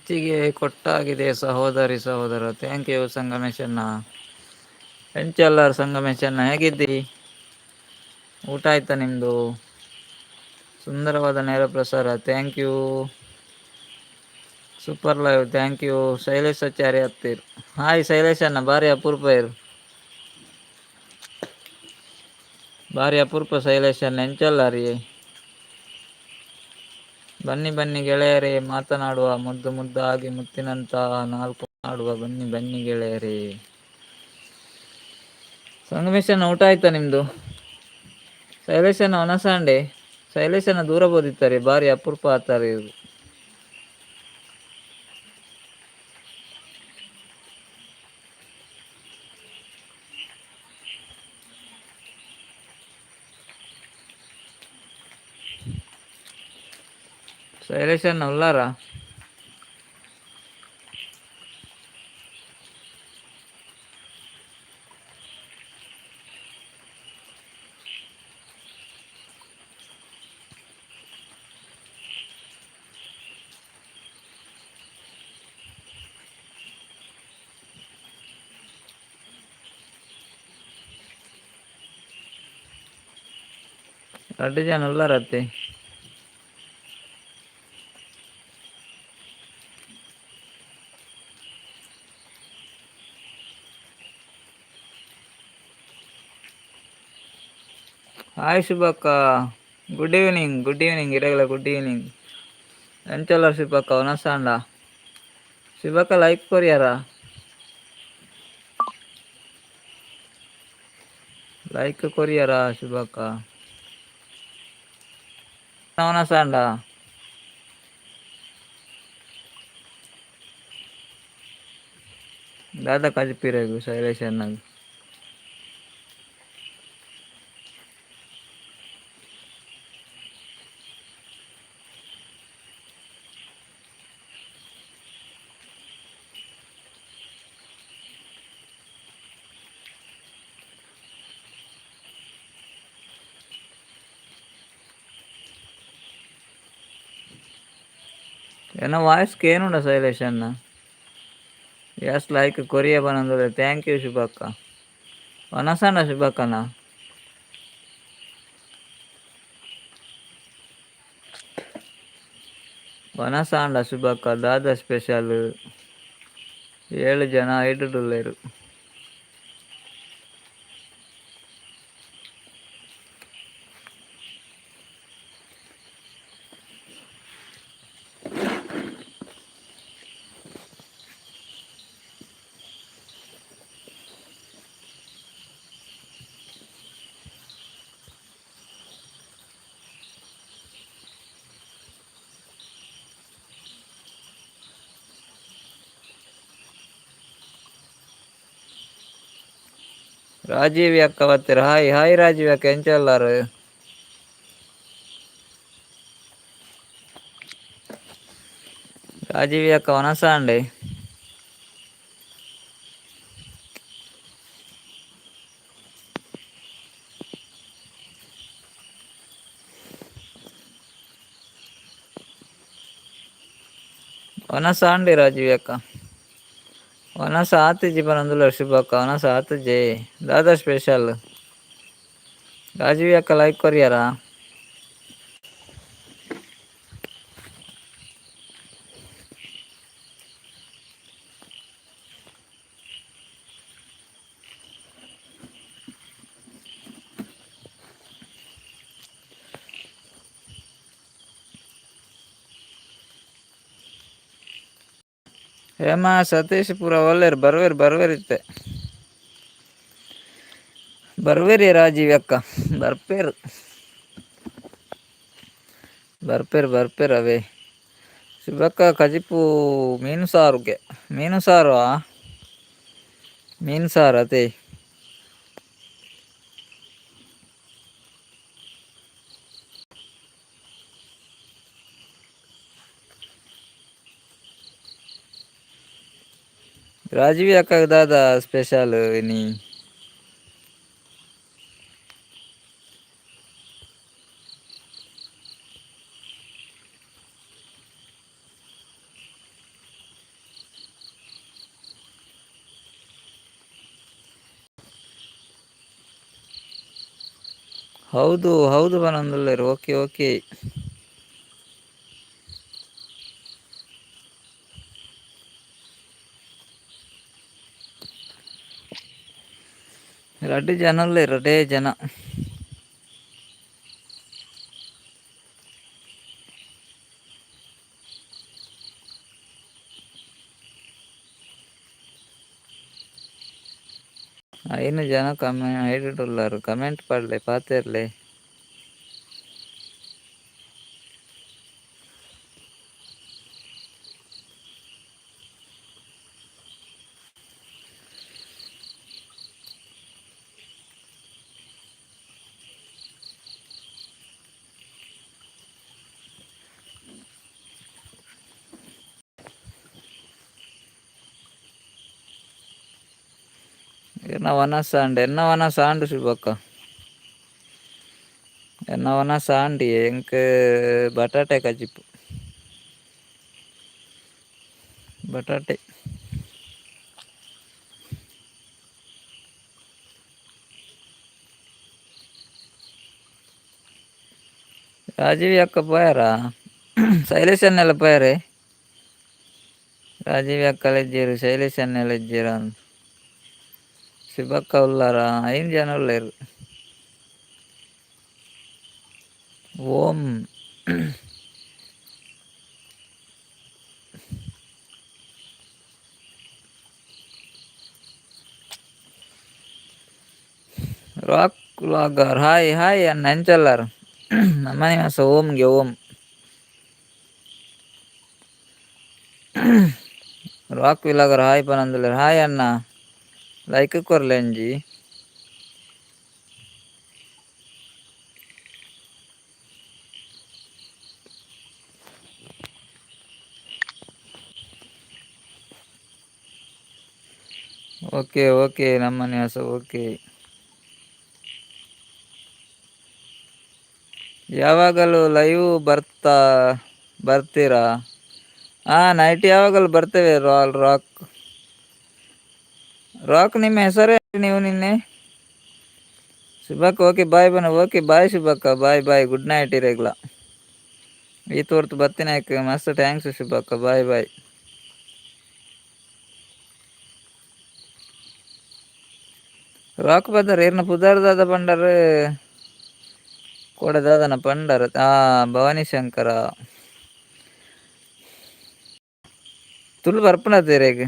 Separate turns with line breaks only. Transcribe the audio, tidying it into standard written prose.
ಮೆಚ್ಚುಗೆ ಕೊಟ್ಟಾಗಿದೆ ಸಹೋದರಿ ಸಹೋದರ. Thank you ಸಂಗಮೇಶಣ್ಣ. ಎಂಚಲ್ಲಾರ್ ಸಂಗಮೇಶಣ್ಣ, ಹೇಗಿದ್ದಿ? ಊಟ ಆಯ್ತಾ ನಿಮ್ಮದು? ಸುಂದರವಾದ ನೇರ ಪ್ರಸಾರ, thank you. Super live, thank you. Shailesh Achari ಹತ್ತೀರ್, hi Shailesh ಅಣ್ಣ, ಭಾರಿ ಅಪರೂಪ ಇರು, ಭಾರಿ ಅಪರೂಪ ಶೈಲೇಶ್ ಅಣ್ಣ. ಎಂಚಲ್ಲಾರಿ? ಬನ್ನಿ ಬನ್ನಿ ಗೆಳೆಯರೇ, ಮಾತನಾಡುವ, ಮುದ್ದು ಮುದ್ದಾಗಿ ಮುತ್ತಿನಂತ ನಾಲ್ಕು ಮಾಡುವ, ಬನ್ನಿ ಬನ್ನಿ ಗೆಳೆಯರೇ. ಸಂಗಮೇಶಣ್ಣ, ಊಟ ಆಯ್ತಾ ನಿಮ್ಮದು? ಶೈಲೇಶಣ್ಣ, ಒನಸಾಂಡೆ. ಶೈಲೇಶಣ್ಣ ದೂರ ಬೋದಿತ್ತಾರೆ, ಭಾರಿ ಅಪರೂಪ ಆತಾರೆ ಇವರು. ಶೈಲೇಶಣ್ಣ ಉಲ್ಲಾರ? ರಡ್ಡು ಜನ ಉಲ್ಲಾರತ್ತೆ. ಹಾಯ್ ಶುಭಕ್ಕ, ಗುಡ್ ಈವ್ನಿಂಗ್. ಗುಡ್ ಈವ್ನಿಂಗ್ ಇರಗಲ, ಗುಡ್ ಈವ್ನಿಂಗ್. ಎಂಚಲ್ಲ ಶುಭಕ್ಕ, ವನಸಾಂಡ? ಶುಭಕ್ಕ, ಲೈಕ್ ಕೊರಿಯಾರ? ಲೈಕ್ ಕೊರಿಯಾರ ಶುಭಕ್ಕ? ವನಸಾಂಡ? ದಾದಾ ಕಜಿಪಿರಗು ಶೈಲೇಶ್ ಅಣ್ಣಗ್? ಏನೋ ವಾಯ್ಸ್ ಕೇನುಂಡ ಶೈಲೇಶ್ ಅಣ್ಣ? ಎಸ್, ಲೈಕ್ ಕೊರಿಯ ಬನಂದ್ರೆ. Thank you ಶುಭಕ್ಕ. ವನಸಣ್ಣ ಶುಭಕ್ಕನ? ವನಸಾಂಡ ಶುಭಕ್ಕ, ದಾದ ಸ್ಪೆಷಲ್? ಏಳು ಜನ ಐಡುಲ್ಲೇರು. ರಾಜೀವಿ ಅಕ್ಕ ಬತ್ತೀರ, ಹಾಯ್ ಹಾಯ್ ರಾಜೀವಿ ಅಕ್ಕ, ಎಂಚಲ್ಲಾರು? ರಾಜೀವಿ ಅಕ್ಕ, ವನಸಾಂಡೆ? ವನಸಾಂಡಿ ರಾಜೀವಿ ಅಕ್ಕ? ವನಸ ಆತಿಜಿ ಪನೊಂದುಲ್ಲ ಶುಭಕ್ಕ, ವನಸ ಆತಿಜಿ. ದಾದಾ ಸ್ಪೆಷಲ್? ರಾಜೀವಿ ಅಕ್ಕ, ಲೈಕ್ ಕೊರಿಯರಾ? ಹೇಮಾ ಸತೀಶ್ ಪೂರ ಒಲ್ಲೆರ್, ಬರ್ವೇರ್ ಬರ್ವೇರ್ ಇತ್ತೆ ಬರ್ವೇರಿ. ರಾಜೀವ್ ಅಕ್ಕ, ಬರ್ಪೇರು ಬರ್ಪೇರು ಬರ್ಪೇರು ಅವೇ. ಶುಭಕ್ಕ, ಕಜಿಪು ಮೀನು ಸಾರುಗೆ, ಮೀನು ಸಾರು, ಮೀನು ಸಾರು ಅದೇ. ರಾಜೀವಿ ಅಕ್ಕ, ದಾದಾ ಸ್ಪೆಷಲ್ ಇನಿ? ಹೌದು ಹೌದು ಪನೊಂದುಲ್ಲೆರ್ ಓಕೆ ಓಕೆ. ರಡ್ಡ್ ಜನ ಉಲ್ಲೆರ್ ರಡ್ಡೇ ಜನ. ಐನ್ ಜನ ಕಮೆ ಐಟ್ ಉಲ್ಲರ್ ಕಮೆಂಟ್ ಪಾಡ್ಲೆ ಪಾತೆರ್ಲೆ. ಎನ್ನ ವನಸ್ ಆಂಡ್ ಎನ್ನ ವನಸ್ ಆಂಡ್ ಶುಭಕ್ಕ. ಎನ್ನ ವನಸ್ ಆಂಡ್ ಎಂಕ್ ಬಟಾಟೆ ಕಜಿಪು. ಬಟಾಟೆ. ರಾಜೀವ್ ಅಕ್ಕ ಪೋಯಾರಾ? ಶೈಲೇಶ್ ಅಣ್ಣೆಲ ಪೋಯಾರೆ? ರಾಜೀವ್ ಅಕ್ಕಲ ಇಜ್ಜೆರ್ ಶೈಲೇಶ್ ಅಣ್ಣೆಲ ಇಜ್ಜೆರ್ ಶುಭಕ್ಕ ಉಲ್ಲಾರ? ಐನ್ ಜನ ಉಲ್ಲೆರ್. ಓಂ. ರಾಕ್ ವ್ಲಾಗರ್ ಹಾಯ್ ಹಾಯ್ ಅಣ್ಣ ಎಂಚ ಉಲ್ಲರ್? ನಮ್ಮನೆ ಮಾಸ ಓಂಗೆ ಓಂ. ರಾಕ್ ವ್ಲಾಗರ್ ಹಾಯ್ ಪನೊಂದುಲ್ಲೆರ್ ಹಾಯ್ ಅಣ್ಣ ಲೈಕ್ ಕೊರ್ಲೆ ಒಂಜಿ. ಓಕೆ ಓಕೆ ನಮ್ಮನೆ ಹೊಸ ಓಕೆ. ಯಾವಾಗಲೂ ಲೈವ್ ಬರ್ತಾ ಬರ್ತೀರಾ? ಹಾಂ, ನೈಟ್ ಯಾವಾಗಲೂ ಬರ್ತೇವೆ. ರಾಕ್ ರಾಕ್ ನಿಮ್ಮ ಹೆಸರೇ ನೀವು ನಿನ್ನೆ? ಶುಭಕ್ಕ ಓಕೆ ಬಾಯ್ ಬನ್ನ. ಓಕೆ ಬಾಯ್ ಶುಭಕ್ಕ, ಬಾಯ್ ಬಾಯ್, ಗುಡ್ ನೈಟ್ ಇರೆಗ್ಲ. ಈ ತೋರ್ತು ಬತ್ತಿನ ಮಸ್ತ್ thanks ಶುಭಕ್ಕ, ಬಾಯ್ ಬಾಯ್. ರಾಕ್ ಬದರ್ ಏರ್ನ ಪುದರ್ ದಾದ ಪಂಡರ್? ಕೋಡೆ ದಾದನ ಪಂಡರ್? ಆ ಭವಾನಿ ಶಂಕರ. ತುಳು ಬರ್ಪುನ ಇರೆಗ್?